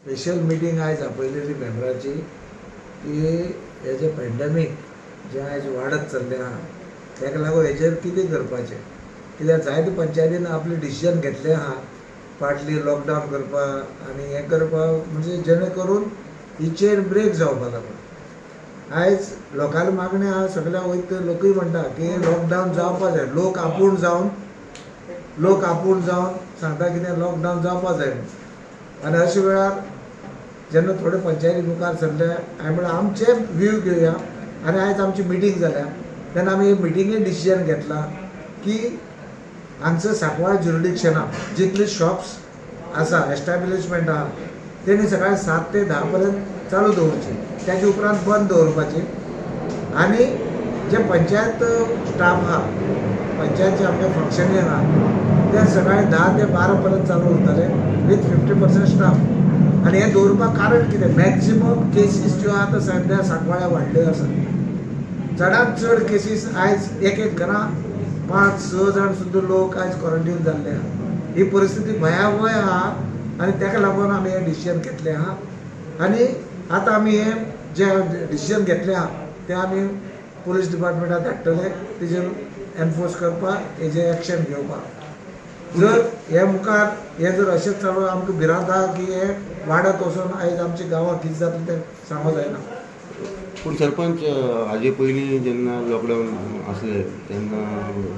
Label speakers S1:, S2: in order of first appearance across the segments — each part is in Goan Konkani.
S1: स्पेशल मिटींग आयज आपयलेली मेंबराची की हे जे पॅन्डेमीक जें आयज वाडत चल्लें आहा तेका लागून हेजेर कितें करपाचें. कित्याक जायते पंचायतीन आपलें डिसिजन घेतलें आहा पार्टली लॉकडावन करपाक आनी हें करपाक, म्हणजे जेणे करून ही चेन ब्रेक जावपा लागून. आयज लोकांली मागणी आहा, सगल्या वयता थंय लोकूय म्हणटा की लॉकडावन जावपा जाय. लोक आपूण जावन सांगता कितें लॉकडावन जावपा जाय म्हणून. आनी अशे वेळार जेन्ना थोडे पंचायती मुखार सरले, हांवें म्हणलें आमचे व्यू घेवया आनी आयज आमची मिटींग जाल्या तेन्ना आमी मिटिंगेन डिसिजन घेतलां की हांगसर सांकवाळ ज्युरिडिक्शनां जितली शॉप्स आसा, एस्टाब्लिशमेंट आहा, तेणी सकाळी 7 ते 10 पर्यंत चालू दवरची, त्याच्या उपरांत बंद दवरपाची. आनी जे पंचायत स्टाफ आहा, पंचायत जे आमचे फंक्शनरी आहा, ते सकाळी 10 ते 12 पर्यंत चालू उरतले विथ 50% स्टाफ. आनी हें दवरपाक कारण कितें? मॅक्झिमम केसीस ज्यो आतां सद्या सांकवाळ्या वाडल्यो आसा. चडांत चड केसीस आयज एक एक घरां पांच स जाण सुद्दां लोक आयज क्वॉरंटीन जाल्ले आहा. ही परिस्थिती भयावह आहा आनी ताका लागून आमी हें डिसिजन घेतलें आहा. आनी आतां आमी हें जें डिसिजन घेतलें आहा तें आमी पुलीस डिपार्टमेंटाक धाडटले तेजेर एनफोर्स करपाक, हेजेर एक्शन घेवपाक. जर हे मुखार हें जर अशेंच चालू, आमकां भिरांत आहा की हें वाडत वचून आयज आमच्या गांवांत कितें जातलें तें सांगो जायना.
S2: पूण सरपंच, हाजे पयलीं जेन्ना लॉकडावन आसलें तेन्ना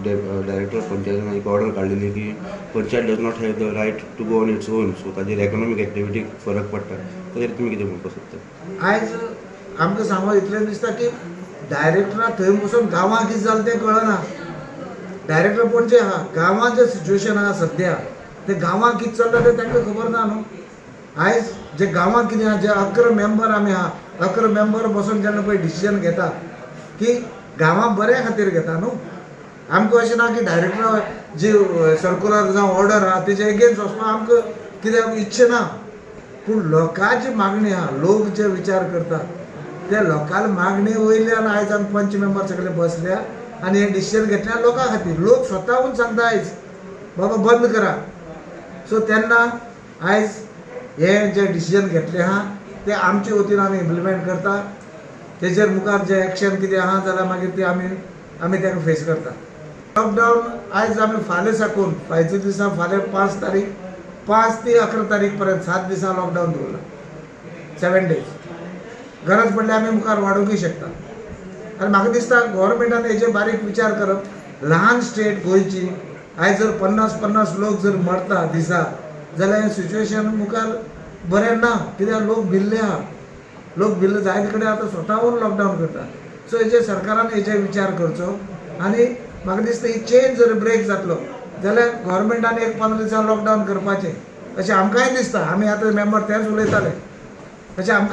S2: डायरेक्टर पंचायतीन एक ऑर्डर काडलेली की panchayat does not have the right to go on its own, so ताजेर इकॉनॉमीक एक्टिविटीक फरक पडटा. ताजेर तुमी कितें म्हणपाक सोदता?
S1: आयज आमकां सांगो इतलें दिसता की डायरेक्टरा थंय बसून गांवांत कितें जालें तें कळना. डायरेक्टर पणजे आहा, गांवांत जें सिच्युएशन आहा सद्या तें गांवांत कितें चल्लां तें तांकां खबर ना न्हू. आयज जे गांवांत कितें आहा, जे 11 मेंबर आमी आहा, 11 मेंबर बसून जेन्ना पळय डिसिजन घेता की गांवां बऱ्या खातीर घेता न्हू. आमकां अशें ना की डायरेक्टर जी सर्कुलर जावं ऑर्डर आहा तेजे एगेन्स्ट वचपाक आमकां कित्याक इच्छा ना. पूण लोकांची मागणी आहा, लोक जे विचार करता ते लोकांले मागणे वयल्यान आयज आमी पंच मेंबर सगळे बसल्या आनी हें डिसिजन घेतल्या लोकां खातीर. लोक स्वताहून सांगता आयज, बाबा बंद करा. सो तेन्ना आयज हें जें डिसिजन घेतलें आहा तें आमचे वतीन आमी इम्प्लिमेंट करता. तेजेर मुखार जें एक्शन कितें आहा जाल्यार मागीर तें आमी ताका फेस करता. लॉकडावन आयज आमी फाल्यां साकून, फायच्या दिसा, फाल्यां 5 तारीख, 5 ते 11 तारीख पर्यंत 7 दिसां लॉकडावन दवरला, 7 डेज. गरज पडल्यार आमी मुखार वाडोवंकय शकता. आनी म्हाका दिसता गोवोरमेंटान हेजेर बारीक विचार करप. ल्हान स्टेट गोंयची, आयज जर 50 50 लोक जर मरता दिसा जाल्यार हें सिच्युएशन मुखार बरें ना. कित्याक लोक भिल्ले आहा, लोक भिल्ले जायते कडेन आतां स्वताहून लॉकडावन करता. सो हेजेर सरकारान हेजेर विचार करचो आनी म्हाका दिसता ही चेन जर ब्रेक जातलो जाल्यार गोवोरमेंटान एक 15 दिसां लॉकडावन करपाचें अशें आमकांय दिसता. आमी आतां मेंबर तेंच उलयताले अशें आमकां.